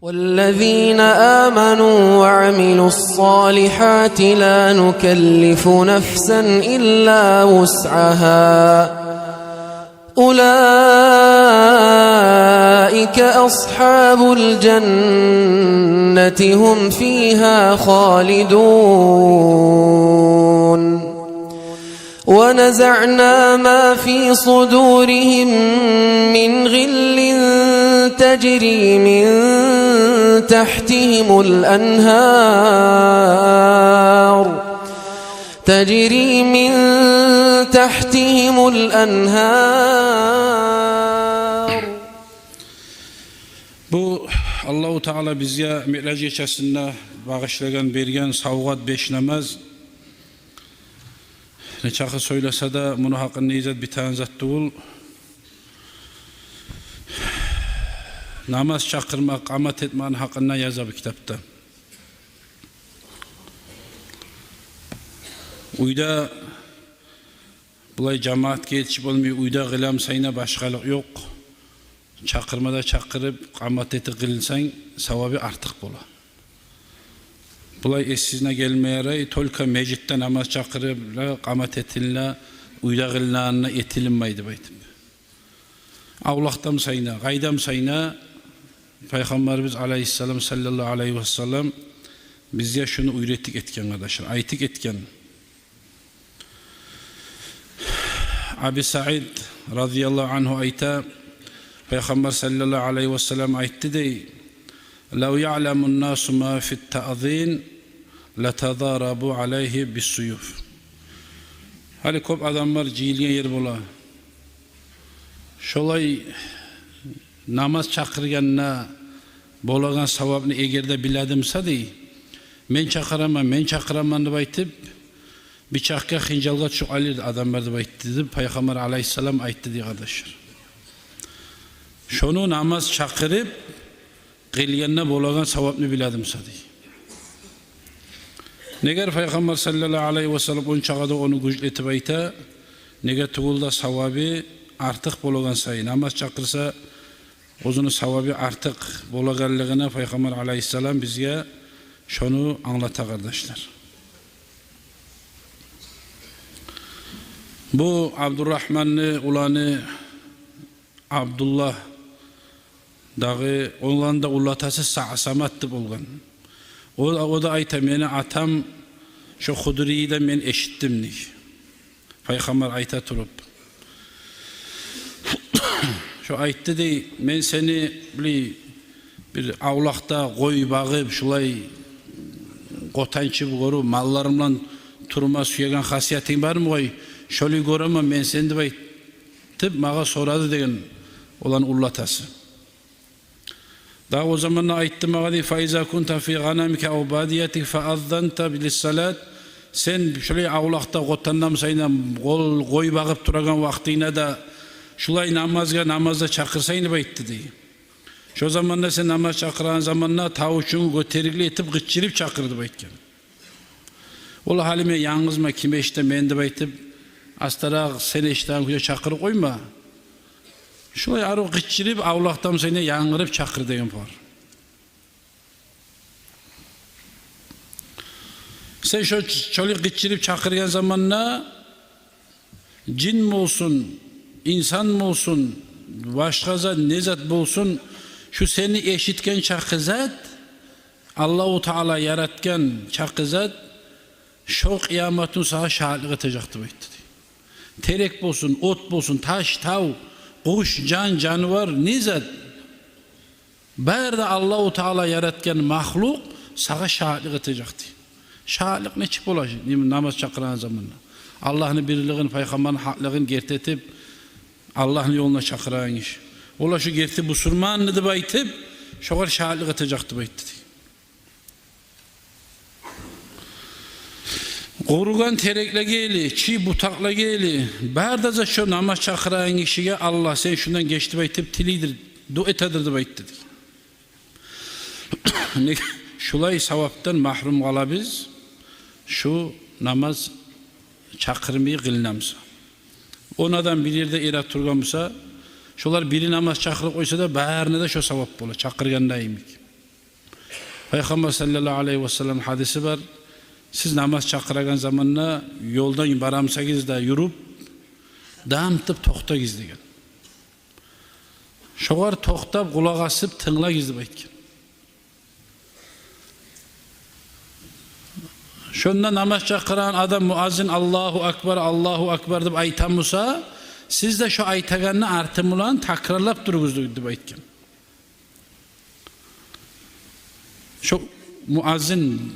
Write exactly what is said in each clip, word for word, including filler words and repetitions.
والذين آمنوا وعملوا الصالحات لا نكلف نفسا إلا وسعها أولئك أصحاب الجنة هم فيها خالدون. ونزعنا ما في صدورهم من غل تجري من تحتهم الأنهار، تجري من تحتهم الأنهار. Бу Аллагьу Таала бизге Миъраж гечесинде багъышлагъан, берген савгъат беш намаз. Нечакъы сёйлесе де, муну гьакъында изат битеген зат тюгюл. Намаз чакъырма, къамат этмени гьакъында яза бу китапда. Уьйде булай жамаатгъа етишип болмай, уьйде къыламсан да, башгъалыкъ ёкъ. Чакъырма да чакъырып, къамат этип къылсанг, савабы артыкъ бола. Булай эсигизге гелме ярай, только межитде намаз чакъырып, къамат этилине, уьйде къылынагъанда этилинмей деп айтып. Авлакъдамсан да, къайдамсан да, Пайхаммарыбыз алайгьиссалам, саллаллагьу алайгьи васаллам, бизге шуну уьйретип гетген, къардашлар, айтып гетген. Аби Саид радияллагьу ангьу айта, Пайхаммар саллаллагьу алайгьи васаллам айтды дей: «Лав яъламун насу ма фит таъзин, латадарабу алайгьи биссуюф». Гьали кёп адамлар жыйылгъан ер бола. Шолай намаз чакъыргъанда болагъан савапны эгер де биле эдим буса, дей, мен чакъыраман, мен чакъыраман деп айтып, бичакъгъа, хынжалгъа тюшюп къалыр эди адамлар деп айтды деп, Пайхаммар алайгьиссалам айтды дей, къардашлар. Шону намаз чакъырып къылгъанда болагъан савапны биле эдим буса, дей. Негер Пайхаммар саллаллагьу алайгьи васаллам ончакъы да ону гючлетип айта, неге тюгюл де савабы артыкъ болагъан сайын, намаз чакъырса, оьзюню савабы артыкъ болагъанлыгъына Пайхаммар алайгьиссалам бизге шону англата, къардашлар. Бу Абдурагьманны уланы Абдуллагь дагъы, оланы да уллатасы Са-, Самат деп болгъан. О, о да айта: «Мени атам шо Худрийден мен эшитдим», – дей. Пайхаммар айта туруп. Шо айтды дей: «Мен сени, билей, бир авлакъда къой багъып, шулай къотанчы гёрюп, малларынг булан турма сюеген хасиятынг бармы къой? Шолай гёремен мен сени», – деп айтып магъа сорады деген оланы уллатасы. Дагъы о заманда айтды магъа дей: «Фа иза кунта фи гъанамика ав бадиятика фа аззанта лиссалат». Сен шулай авлакъда, къотандамсан да, къол, къой багъып турагъан вакътингде де шулай намазгъа, намазда чакъырсанг деп айтды дей. Шо заманда сен намаз чакъырагъан заманда тавушунгну гётерикли этип, къычырып чакъыр деп айтгъан. Ол гьали мен янгызман, ким эшите мени деп айтып, астаракъ сен эшитеген кюйде чакъырып къойма. Шулай арив къычырып, авлакъдамсан да янгырып чакъыр деген бар. Сен шо, шолай къычырып чакъыргъан заманда жин болсун, инсан болсун, башгъа зат, не зат болсун, шу сени эшитген чакъы зат, Аллагьу Таала яратгъан чакъы зат, шо къыямат гюн сагъа шагьатлыкъ этежек деп айтды дей. Терек болсун, от болсун, таш, тав, къуш, жан, жанывар, не зат, бары да Аллагьу Таала яратгъан махлукъ сагъа шагьатлыкъ этежек дей. Шагьатлыкъ нечик бола чи, неме, намаз чакъырагъан заманда? Аллагьны бирлигин, Пайхаммарны гьакълыгъын герти этип, Аллагьны ёлуна чакъырагъан гиши. Олар шу герти бусурманды деп айтып, шогъар шагьатлыкъ этежек деп айтды дей. Къуругъан тереклеге эли, чий бутакълагъа эли, бары да зат шо намаз чакъырагъан гишиге Аллагь, сен шундан геч деп айтып тилейдир, дуа этедир деп айтды дей. Неге шулай савапдан магьрюм къалабыз, шу намаз чакъырмай къылынамса? Он адам бир ерде эретургъан буса, шолар бири намаз чакъырып къойса да, барына да шо савап бола, чакъыргъанда йимик. Пайхаммар саллаллагьу алайгьи васаллам гьадиси бар: «Сиз намаз чакъырагъан заманда ёлдан барамсагъыз да юрюп, дам этип токътагъыз», – деген. «Шогъар токътап, къулакъ асып тынглагъыз», – деп айтгъан. Шонда намаз чакъырагъан адам, муаззин «Аллагьу акбар, Аллагьу акбар» деп айтамуса, сиз де шо айтагъанны арты булан такрарлап туругъуз деп айтгъан. Шо муаззин,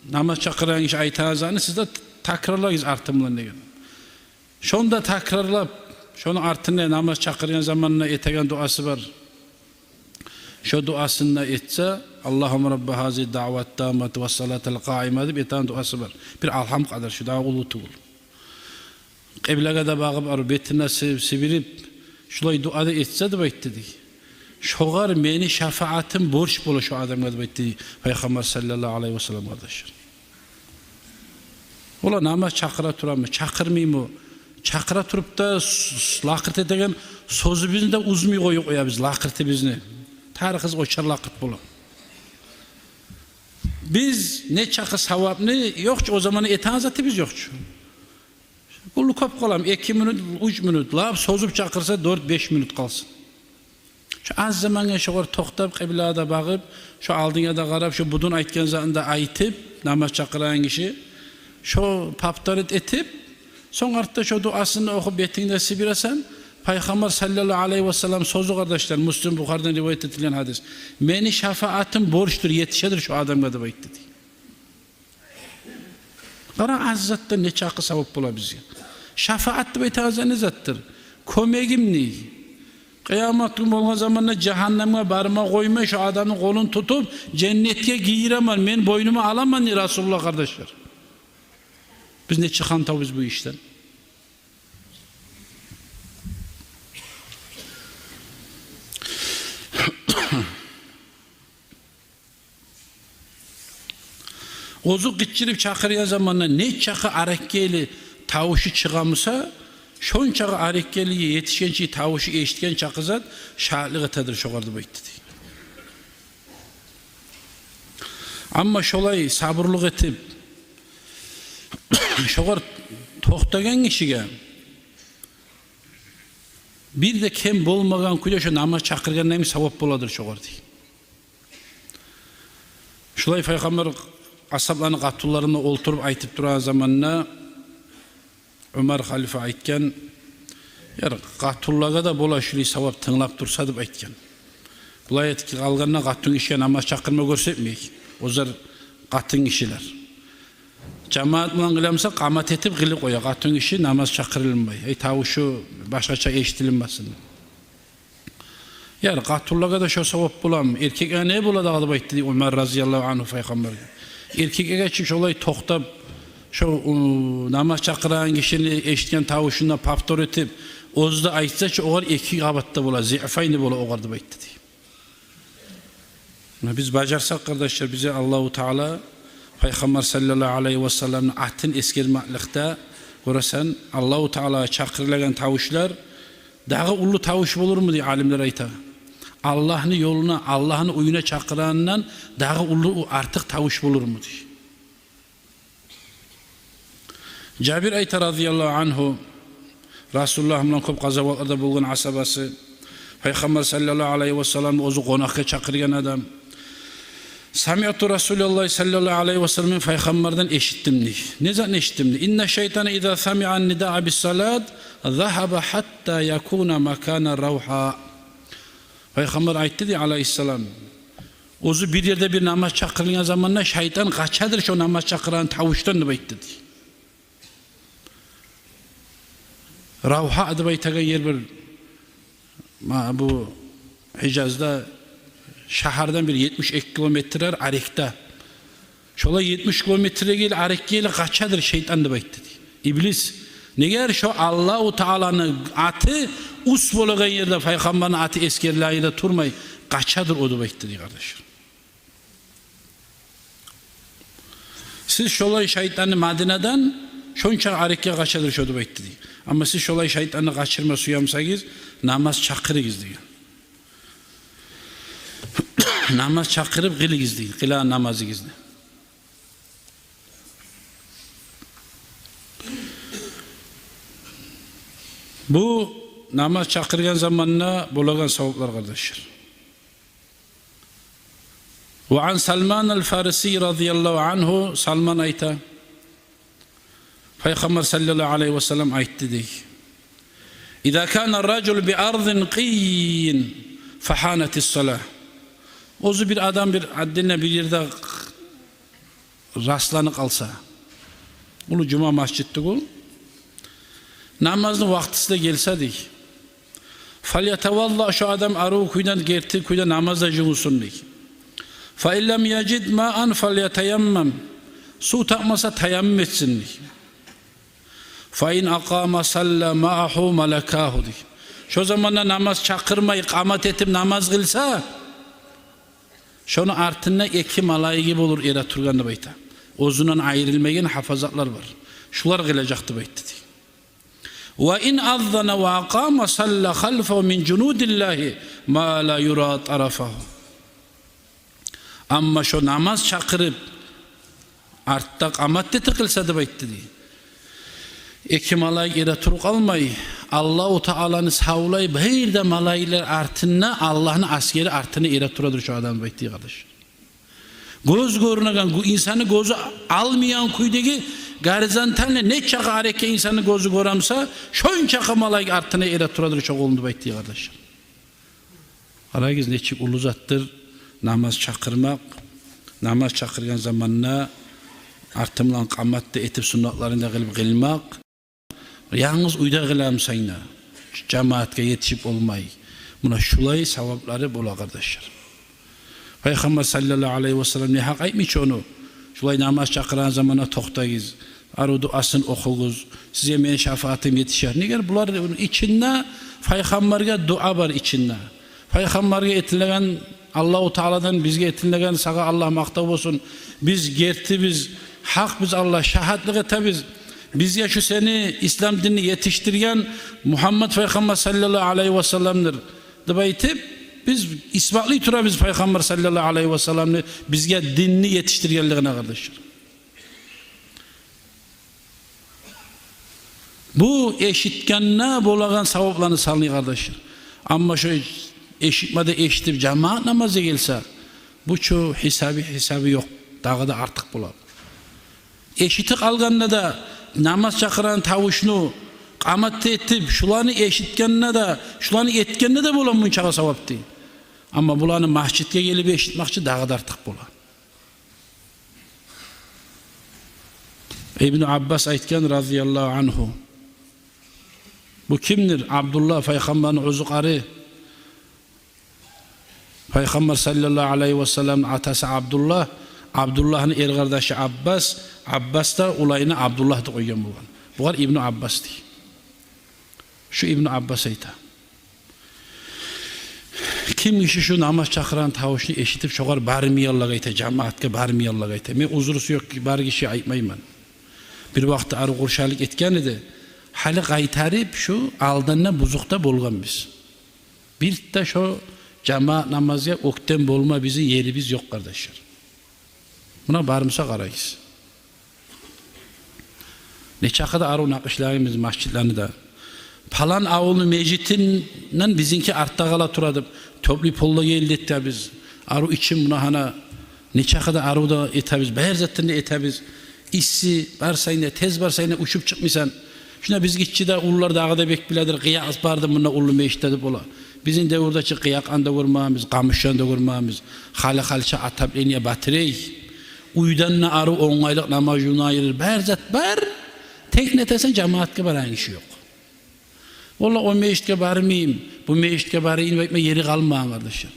намаз чакъырагъан гиши айтагъан затны сиз де такрарлагъыз арты булан деген. Шону да такрарлап, шону артында намаз чакъыргъан заманда этеген дуасы бар. Шо дуасын да этсе, «Аллагьумма рабба гьазигьи ддаъвати ттаммати ва ссалати лкъаима» деп этеген дуасы бар. Бир алгьам къадар, шо дагъы уллу тюгюл. Къыблагъа да багъып, арив бетин де си-, сибирип, шулай дуа да этсе деп айтды дей, шогъар мени шафаатым борч бола шо адамгъа деп айтды дей Пайхаммар саллаллагьу алайгьи васаллам, къардашлар. Олар намаз чакъыра турамы, чакъырмаймы? Чакъыра туруп да с-, с-, лакъырт этеген сёзюбюзню де уьзмей къоюп къоябыз, лакъыртыбызны. Тарыкъыз очар лакъырт бола. Биз нечакъы савапны, ёкъ чу, о заманда этеген затыбыз ёкъ чу. Уллу кёп къаламы, эки минут, уьч минут, лап созуп чакъырса, дёрт-беш минут къалсын. Шо аз замангъа шогъар токътап, къыблагъа да багъып, шо алдынга да къарап, шо будун айтгъан затын да айтып, намаз чакъырагъан гиши, шо повторить этип, сонг артда шо дуасын да охуп, бетинг де сибиресен, Пайхаммар саллаллагьу алайгьи васаллам сёзю, къардашлар, Муслим, Бухаридан риваят этилген гьадис: «Мени шафаатым борчдур, етишедир шо адамгъа», – деп айтды дей. Къара, аз затдан нечакъы савап бола бизге. Шафаат деп айтагъан зат не затдыр? Кёмегим дей. Къыямат гюн болгъан заманда жагьаннемге барма къоймай, шо адамны къолун тутуп, женнетге гийиремен, мен бойнума аламан дей Расулуллагь, къардашлар. Биз нече хантавбуз бу ишден? Оьзю къычырып чакъыргъан заманда нечакъы арекгели тавушу чыгъамуса, шончакъы арекгели етишгенче тавушу эшитген чакъы зат шагьатлыкъ этедир шогъар деп айтды дей. Амма шолай сабурлукъ этип, шогъар токътагъан гишиге бир де кем болмагъан кюйде шо намаз чакъыргъандай савап боладыр шогъар дей. Шулай Пайхаммар асгьабланы къатунларына олтуруп айтып турагъан заманда Умар халифа айтгъан: «Яр, къатунлагъа да бола шулай савап тынглап турса», – деп айтгъан. Булай этип къалгъанда къатун гишиге намаз чакъырма гёрсетмей оьзлер, къатун гишилер. Жамаат булан къыламуса, къамат этип къылып къоя, къатун гиши намаз чакъырылмай, эй, тавушу башгъача эшитилинмесин. Яр, къатунлагъа да шо савап боламы? Эркеклеге не бола дагъы деп айтды дей Умар разияллагьу ангьу Пайхаммаргъа. Эркеклеге чи шолай токътап, шо, ы, намаз чакъырагъан гишини эшитген тавушун да повтор этип, оьзю де айтса чы, огъар эки къабат да бола, зиъфайни бола огъар деп айтды дей. Муна биз бажарсакъ, къардашлар, бизге Аллагьу Таала Пайхаммар саллаллагьу алайгьи васалламны атын эсгермекликде, гёресен, Аллагьу Таалагъа чакъырылагъан тавушлар дагъы уллу тавуш болурму дей алимлер айта. Аллагьны ёлуна, Аллагьны уьюне чакъырагъандан дагъы уллу, артыкъ тавуш болурму дей. Жабир айта разияллагьу ангьу, Расулуллагь булан кёп къазаватларда болгъан асгьабасы, Пайхаммар саллаллагьу алайгьи васалламны оьзю къонакъгъа чакъыргъан адам. «Самиъту Расулаллагь саллаллагьу алайгьи васаллам», мен Пайхаммардан эшитдим дей. Не затны эшитдим дей? «Инна шайтана иза самиъа ннидаа бис салат загьаба гьатта якуна макана равгьа». Пайхаммар айтды дей, алайгьиссалам, оьзю бир ерде бир намаз чакъырылгъан заманда шайтан къачадыр шо намаз чакъырагъан тавушдан деп айтды дей. Равгьа деп айтагъан ер бир, ма, бу Гьижазда шагьардан бир етмиш эки километр арекде. Шолай етмиш километрге гел, арекге гел къачадыр шайтан деп айтды дей. Иблис. Неге? Шо Аллагьу Тааланы аты ус болагъан ерде, Пайхаммарны аты эсгерилген ерде турмай, къачадыр о деп айтды дей, къардашлар. Сиз шолай шайтанны Мадинадан шонча арекге къачадыр шо деп айтды дей. Амма сиз шолай шайтанны къачырма сюемсагиз, намаз чакъырыгъыз деген. намаз чакъырып къылыгъыз дей, къылагъан намазыгъызны. Бу намаз чакъыргъан заманда болагъан саваплар, къардашлар. Ва ан Салман аль-Фариси радияллагьу ангьу, Салман айта, Пайхаммар саллаллагьу алайгьи ва саллам айтды дей: «Иза кана ар-ражулу би ардин къиййин фагьанатис-салагь». Оьзю бир адам бир аддинде бир ерде расланып къалса, уллу жума межит тюгюл, намазны вакътиси де гелсе дей, «фальятавалла», шо адам арив кюйден, герти кюйден намазгъа жувунсун дей. «Фа ин лам яжид маан фальятаяммам». Сув тапмаса, таяммум этсин дей. «Фа ин акъама салла маагьу малакагьу» дей. Шо заманда намаз чакъырмай, къамат этип намаз къылса, шону артында эки малайиги болур эретургъан деп айта. Оьзюнден айрылмайгъан гьафазатлар бар. Шулар къылажакъ деп айтды дей. «Ва ин аззана ва акъама салла халфагьу мин жунудиллагьи ма ла юра тарафагьу». Амма шо намаз чакъырып, артда къамат этип къылса деп айтды дей, эки малайик эретуруп къалмай, Аллагьу Тааланы савлай бир де малайиклер артында, Аллагьны асгери артында эретурадыр шо адам деп айтды дей, къардаш. Гёз гёрюнеген, гё-, инсанны гёзю алмайгъан кюйдеги горизонтально нечакъы гьаракатгъа инсанны гёзю гёре буса, шончакъы малайик артында эретурадыр шо къулну деп айтды дей, къардашлар. Къарагъыз, нечик уллу затдыр намаз чакъырмакъ, намаз чакъыргъан заманда арты булан къамат да этип, суннатларын да къылып къылмакъ. Янгыз уьйде къыла бусанг да, жамаатгъа етишип болмай. Муна шулай саваплары бола, къардашлар. Пайхаммар саллаллагьу алайгьи ва саллам негьакъ айтмай чы ону: «Шулай намаз чакъырагъан заманда токътагъыз, арив дуасын охугъуз, сизге мени шафаатым етишер». Неге? Булар ичинде пайхаммаргъа дуа бар ичинде. Пайхаммаргъа этилеген, Аллагьу Тааладан бизге этилеген, сагъа, Аллагь, макътав болсун. Биз гертибиз, гьакъбыз, Аллагь, шагьатлыкъ этебиз. Бизге шу сени ислам динни етишдирген Мугьаммад пайхаммар саллаллагьу алайгьи ва салламдыр деп айтып, биз исбатлай турабыз пайхаммар саллаллагьу алайгьи ва салламны бизге динни етишдиргенлигине, къардашлар. Бу эшитгенде болагъан савапланы саны, къардашлар. Амма шо эшитме де эшитип, жамаат намазгъа гелсе, бу чу гьисаби, гьисаби ёкъ, дагъы да артыкъ бола. Эшитип къалгъанда да намаз чакъырагъан тавушну къамат этип, шуланы эшитгенде де, шуланы этгенде де бола мунчакъы савап дей. Амма буланы межитге гелип эшитмекчи дагъы да артыкъ бола. Ибну Аббас айтгъан, разияллагьу ангьу. Бу кимдир? Абдуллагь, пайхаммарны оьзю къары. Пайхаммар саллаллагьу алайгьи ва салламны атасы Абдуллагь, Абдуллагьны эркъардашы Аббас, Аббас да уланына Абдуллагь деп къойгъан болгъан. Бугъар Ибну Аббас дей. Шу Ибну Аббас айта: ким гиши шу намаз чакъырагъан тавушну эшитип, шогъар бармайгъанлагъа айта, жамаатгъа бармайгъанлагъа айта. Мен узрусу ёкъ, бар гиши айтмайман. Бир вакъти арив къуршалыкъ этген эди. Гьали къайтарып, шу алдан да бузукъда болгъанбыз. Бир де шо жамаат намазгъа оьктем болма бизин ерибиз ёкъ, къардашлар. Муна бар буса къарагъыз. Нечакъы да арив накъышлагъанбыз межитлени де. Палан авулну межитинден бизинки артда къала тура деп, тёплый поллагъа гелди этебиз. Арив ичин муна гьана нечакъы да арив да этебиз, бар затдан да этебиз. Исси, барсанг да, тез барсанг да учуп чыкъмайсан. Шунда биз гиччи де, уллулар дагъы да бек биледир, къыякъ барды мунда уллу межитде деп бола. Бизин девюрде чи къыякъны да гёрмегенбиз, къамушну да гёрмегенбиз. Хали-халча, отопление, батарей. Уьйден де арив онгайлыкъ намаз жувунуп айырыр. Бар зат бар. Тек не этесен, жамаатгъа барагъан гиши ёкъ. Валлагь, о межитге бармайым, бу межитге барайым деп айтма ери къалмагъан, къардашлар.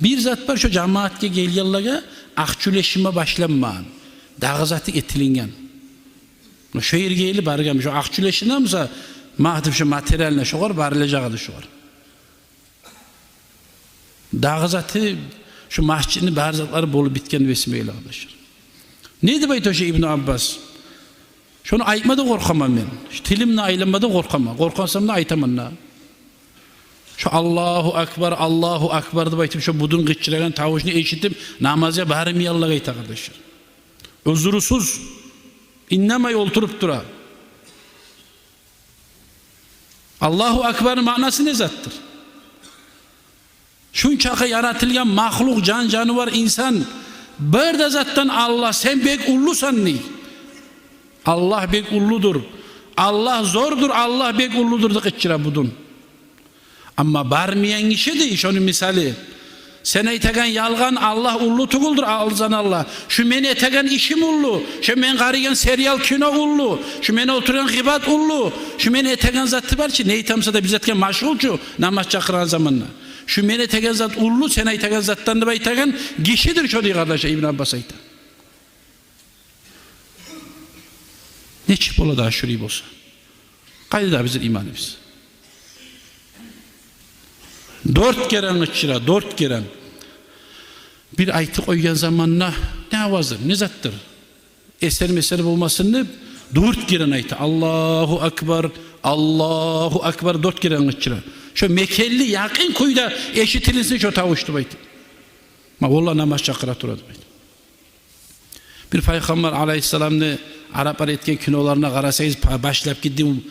Бир зат бар, шо жамаатгъа гелгенлеге акъча уьлешме башланмагъан. Дагъы заты этилинген. Шо ерге гелип баргъан, шо акъча уьлешинген буса, магьтип шо материальный шогъар барылажакъ эди шогъар. Дагъы заты, шо межитни бар затлары болуп битген весмейле, къардашлар. Не деп айта шо Ибну Аббас? Шону айтма да къоркъаман мен. Тилим де айланма да къоркъаман. Къоркъсам да айтаман да. Шо «Аллагьу акбар, Аллагьу акбар» деп айтып, шо будун къычырагъан тавушну эшитип, намазгъа бармаяллагъа айта, къардашлар. Узурусуз, иннемей олтуруп тура. «Аллагьу акбарны» маънасы не затдыр? Шунчакъы яратылгъан махлукъ, жан-жанывар, инсан, бир де затдан Аллагь, сен бек уллусан дей. Аллагь бек уллудур. Аллагь зордур, Аллагь бек уллудур деп къычыра будун. Амма бармайгъан гиши дей, шону мисалы. Сен айтагъан ялгъан, Аллагь уллу тюгюлдюр, алзан Аллагь. Шу мен этеген ишим уллу, шу мен къарайгъан сериал, кино уллу, шу мен олтургъан гъибат уллу, шу мен этеген заты бар чы, не этемсе де бир затгъа машгъул чу, намаз чакъыргъан заманда. Шу мен этеген зат уллу сен айтагъан затдан деп айтагъан гишидир шо дей, къардаш, Ибн Аббас айта. Нечик бола дагъы шулай болса? Къайда дагъы бизин иманыбыз? Дёрт керен къычыра, дёрт керен. Бир айтып къойгъан заманда, не авазы, не затдыр? Эсер-месер болмасын деп, дёрт керен айта. «Аллагьу акбар, Аллагьу акбар», дёрт керен къычыра. Шо мекенли, якъын кюйде эшитилинсин шо тавуш деп айтып. Ма, валлагь, намаз чакъыра тура деп айтып. Бир Пайхаммар алайгьиссаламны араплар этген киноларына къарасагъыз, па-, башлап гетди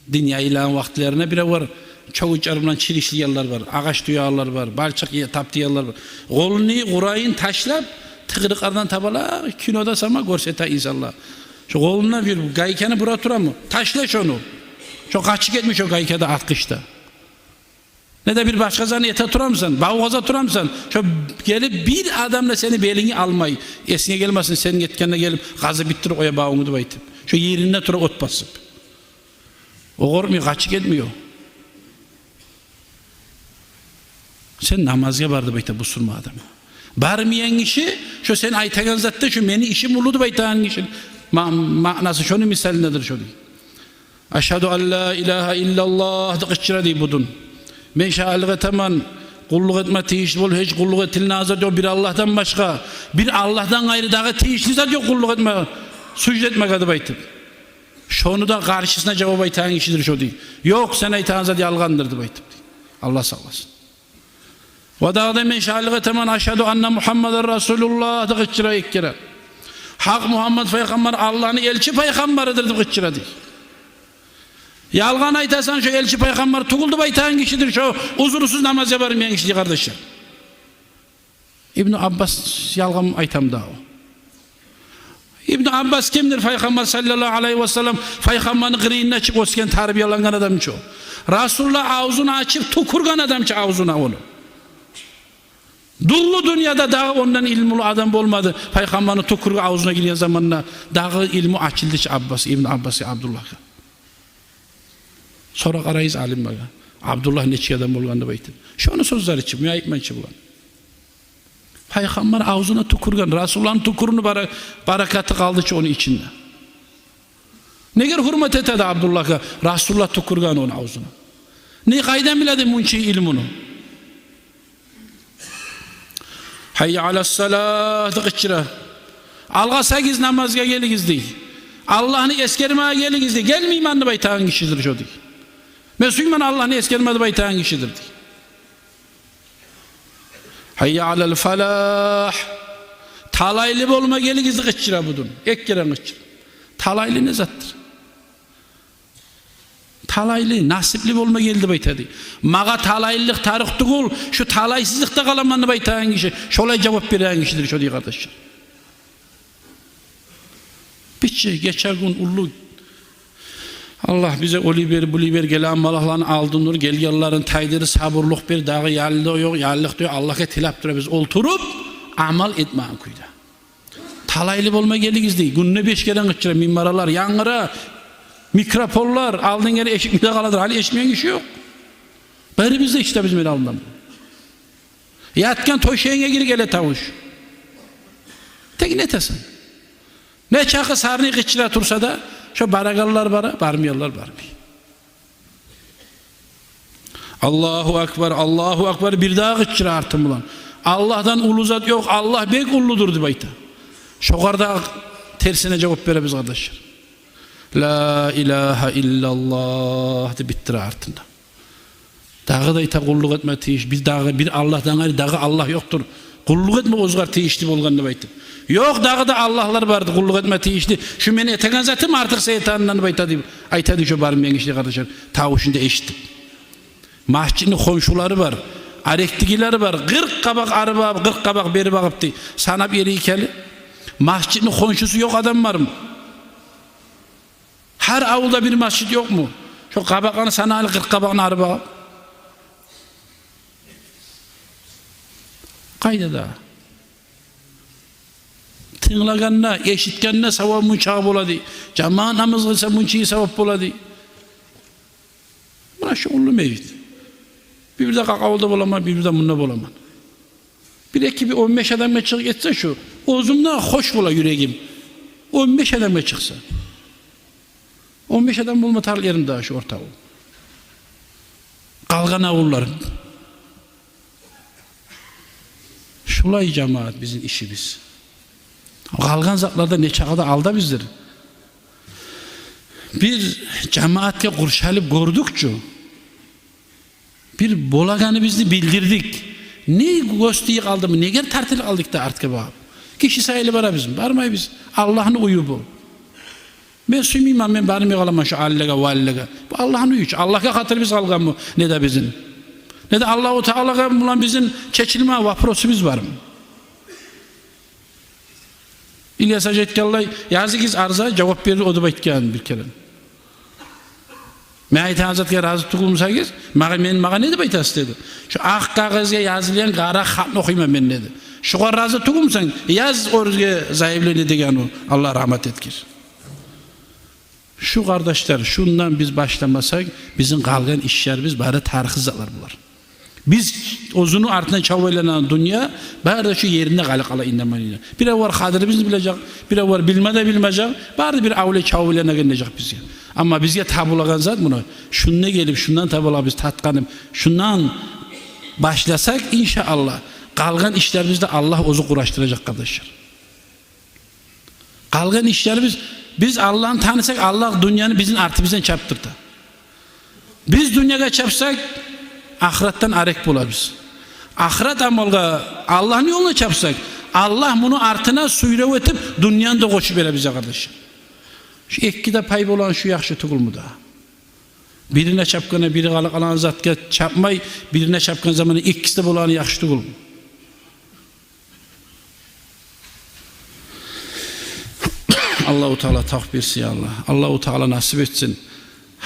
дин яйылагъан вакътилерине, биревлер чёгют чарбы булан чиришдиргенлер бар, агъач тюйгенлер бар, балчыкъ е-, тапдыргъанлар бар. Къолуну къурайын ташлап, тыгъырыкълардан табалап, кинода сама гёрсете инсанлар. Шо къолунда бир гайканы бура турамы? Ташла шону. Шо къачып гетмей шо гайка да, атгъыч да. Не де бир башгъа затны эте турамысан, бавгъаза турамысан, шо гелип бир адам да сени белингни алмай, эсинге гелмесин, сен гетгенде гелип къазып битдирип къоя бавунгну деп айтып. Шо еринде тура от басып. О къоркъмай, къачып гетмей о. Сен намазгъа бар деп айта бусурман адам. Бармайгъан гиши, шо сен айтагъан затда, шо мени ишим уллу деп айтагъан гиши. Ма-, маънасы шону мисалындадыр шо дей. «Ашгьаду ан ла илагьа иллаллагь» деп къычыра дей будун. Мен шагьатлыкъ этемен, къуллукъ этме тийишли болуп гьеч къуллукъ этилинеген зат ёкъ бир Аллагьдан башгъа, бир Аллагьдан къайры дагъы тийишли зат ёкъ къуллукъ этме, сужда этмеге деп айтып. Шону да къаршысына жавап айтагъан гишидир шо дей. Ёкъ, сен айтагъан зат ялгъандыр деп айтып дей. Аллагь сакъласын. Ва дагъы да мен шагьатлыкъ этемен, «Ашгьаду анна Мугьаммадан расулуллагь» деп къычыра эки керен. Гьакъ Мугьаммат пайхаммар Аллагьны элчи пайхаммарыдыр деп къычыра дей. Ялгъан айтасан, шо элчи пайхаммар тюгюл деп айтагъан гишидир шо узурусуз намазгъа бармайгъан гиши дей, къардашлар. Ибну Аббас ялгъан айтамы дагъы? Ибну Аббас кимдир? Пайхаммар саллаллагьу алайгьи васаллам, пайхаммарны къырыйында чыгъып оьсген, тарбиялангъан адам чы о. Расулуллагь авзун ачып тюкюрген адам чы авзуна ону. Дюнлю дюньяда дагъы ондан илмулу адам болмады. Пайхаммарны тюкюрюгю авзуна гирген заманда дагъы илму ачылды чы Аббас, Ибну Аббасгъа, Абдуллагьгъа. Сора къарайгъыз алимлеге, Абдуллагь нечик адам болгъан деп айтып. Шону сёзлери чы, мен айтмайман чы буланы. Пайхаммар авзуна тюкюрген, Расулуллагьны тюкюрюгюню бара-, баракаты къалды чы ону ичинде. Неге гьюрмет этеди Абдуллагьгъа, Расулуллагь тюкюрген ону авзуна? Не, къайдан биледи мунча илмуну? «Гьаййа алас-салагь» деп къычыра. «Алгъасагъыз, намазгъа гелигиз» дей. Аллагьны эсгермеге гелигиз дей. «Гелмеймен» деп айтагъан гишидир шо дей. «Мен сюймеймен Аллагьны эсгерме» деп айтагъан гишидир дей. «Гьаййа алал-фалагь». «Талайлы болма гелигиз» деп къычыра будун. Эки керен къычыра. Талайлы не затдыр? Талайлы, насипли болма гелди деп айтады. Магъа талайлылыкъ тарыкъ тюгюл, шу талайсызлыкъда къаламан деп айтагъан гиши, шолай жавап береген гишидир шо дей, къардашлар. Битчи, гече гюн уллу. Аллагь бизге олай бер, булай бер, гелеген малакъланы алдын ур, гелгенлерин тайдыр, сабурлукъ бер, дагъы яллыкъ да ёкъ, яллыкъ да ёкъ, Аллагьгъа тилеп турабыз олтуруп, амал этмеген кюйде. Талайлы болма гелигиз дей. Гюнде беш керен къычыра, минбаралар янгыра, микрофонлар, алдын гери эшитмей де къаладыр, гьали эшитмейген гиши ёкъ. Барыбыз да эшитебиз мени алдымда. Ятгъан тёшегинге гирип геле тавуш. Тек не этесен? Нечакъы сарны къычыра турса да, шо барагъанлар бара, бармайгъанлар бармай. «Аллагьу акбар, Аллагьу акбар», бир дагъы къычыра артын булан. «Аллагьдан уллу зат ёкъ, Аллагь бек уллудур», деп айта. Шогъар да терсине жавап беребиз, къардашлар. «Ла илагьа иллаллагь» деп битдире артында. Дагъы да айта, къуллукъ этме тийиш. Бир дагъы, бир Аллагьдан къайры дагъы Аллагь ёкъдур. Къуллукъ этме оьзюгер тийишли болгъан деп айтып. Ёкъ, дагъы да Аллагьлар барды къуллукъ этме тийишли. Шу мен этеген затым артыкъ сен этегенден деп айта деп, айта деп шо бармайгъан гиши, къардашлар, тавушун да эшитип. Межитни хоншулары бар, арекдегилери бар. Къыркъ къабакъ ары багъып, къыркъ къабакъ бери багъып дей. Санап ери экели. Межитни хоншусу ёкъ адам бармы? Гьар авулда бир межит ёкъму? Шо къабакъланы санагъан, къыркъ къабакъны ары багъып. Къайда да? Тынглагъанда, эшитгенде савабы мунчагъа бола дей. Жамаат намаз къылса, мунчагъа савап бола дей. Муна шу уллу межит. Бир-бирде къакъавулда боламан, бир-бирде мунда боламан. Бир-эки, бир он беш адамгъа чыгъып гетсе шу, оьзюмде хош бола юрегим. Он беш адамгъа чыкъса. Он беш адам болма тарыкъ ерим дагъы шу орта авул. Къалгъан авуллар. Шулай, жамаат, бизин ишибиз. Къалгъан затларда нечакъы да алдабыздыр. Бир жамаатгъа къуршалып гёрдюк чю. Бир болагъаныбызны билдирдик. Не гёз тийип къалдымы, негер тартылып къалдыкъ да артгъа багъып? Гиши сайлы барабызмы? Бармайбыз. Аллагьны уью бу. Мен сюймеймен, мен бармай къаламан шу алилеге, валилеге. Бу Аллагьны уью чу. Аллагьгъа хатирибиз къалгъанмы, не де бизин, не де Аллагьу Таалагъа булан бизин чечилмеген вопросубуз бармы? Ильяс гьажи айтгъанлай, языгъыз арза, жавап берир о деп айтгъан бир керен. Мен айтагъан затгъа рази тюгюл бусагъыз, магъа, мен, магъа не деп айтасыз деди. Шу акъ кагъызгъа язылгъан къара хатны охуйман мен деди. Шугъар рази тюгюл бусанг, яз оьзюнге заявление деген о, Аллагь рагьмат этгир. Шу, къардашлар, шундан биз башламасакъ, бизин къалгъан ишлерибиз бары тарыкъсыз затлар болар. Биз оьзюню артындан чабып айланагъан дюнья бары да шу еринде къалып къала, иннамайына. Биревлер къадирибизни билежек, биревлер билме де билмежек, бары да бир авлия чабып айланагъан дежек бизге. Амма бизге табулагъан зат муна, шунда гелип, шундан табула биз татгъанып, шундан башласакъ, иншааллагь, къалгъан ишлерибизни Аллагь оьзю къураштыражакъ, къардашлар. Къалгъан ишлерибиз, биз Аллагьны танысакъ, Аллагь дюньяны бизин артыбыздан чапдырта. Биз дюньягъа чапсакъ, ахыратдан арек болабыз. Ахырат амалгъа, Аллагьны ёлуна чапсакъ, Аллагь муну артына сюйрев этип, дюньяны да къошуп бере бизге, къардашлар. Шу экиде пай болагъан шу яхшы тюгюлмю дагъы? Бирине чапгъанда бири къалып къалагъан затгъа чапмай, бирине чапгъан заманда экиси де болагъаны яхшы тюгюлмю? Аллагьу Таала тавпикъ берсин, я Аллагь. Аллагьу Таала насип этсин.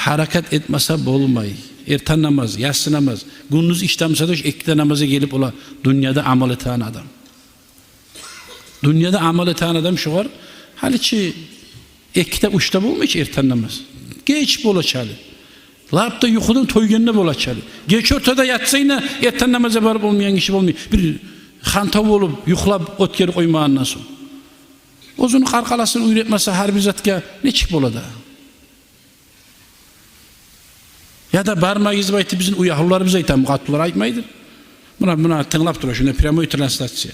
Гьаракат этмесе болмай. Эртен намаз, яссы намаз. Гюндюз ишлемесе де, шу экиде намазгъа гелип бола дюньяда амал этеген адам. Дюньяда амал этеген адам шугъар гьали чи экиде, уьчде болмай чы эртен намаз. Геч бола чы гьали. Лап да юхудан тойгъанда бола чы гьали. Гече ортада ятса йимик, эртен намазгъа барып болмайгъан гиши болмай. Бир хантав болуп, юхлап, оьтгерип къоймагъандан сонг. Оьзюню къаркъарасын уьйретмесе гьар бир затгъа, нечик бола дагъы? Яда бармайгъыз деп айтып, бизин уьягьлюлерибиз айтамы, къатынлар айтмайдыр. Муна, муна тынглап тура, шунда прямой трансляция.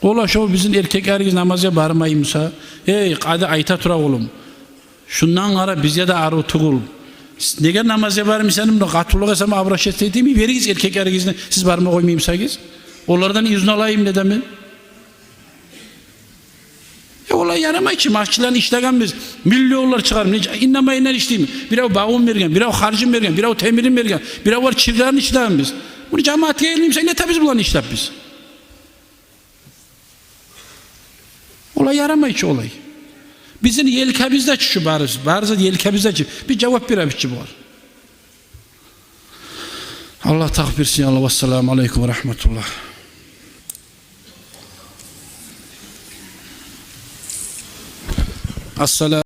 Олар шо бизин эркеклерибиз намазгъа бармай буса, эй, къади, айта тура, улум. Шундан къара, бизге де арив тюгюл. Сиз неге намазгъа бармайсан, муна къатынлагъа сама обращаться этейим, беригиз эркеклеригизни, сиз барма къоймай бусагъыз. Олардан изну алайым, не де мен. Э, олай ярамай чы, межитлени ишлегенбиз, миллионлар чыгъар, не, иннамайындан ишлейми? Бирев багъын берген, бирев харжын берген, бирев темирин берген, бирев бар чирлерин ишлегенбиз. Муну жамаатгъа элмеймисан, не этебиз буланы ишлеп биз? Олай ярамай чы олай. Бизин елкебизде чы шу барысы, барысы елкебизде чы. Биз жавап беребиз чи булар. Аллагь тавпикъ берсин, Аллагь. Вассаламу алейкум ва рагьматуллагь. Ассалам.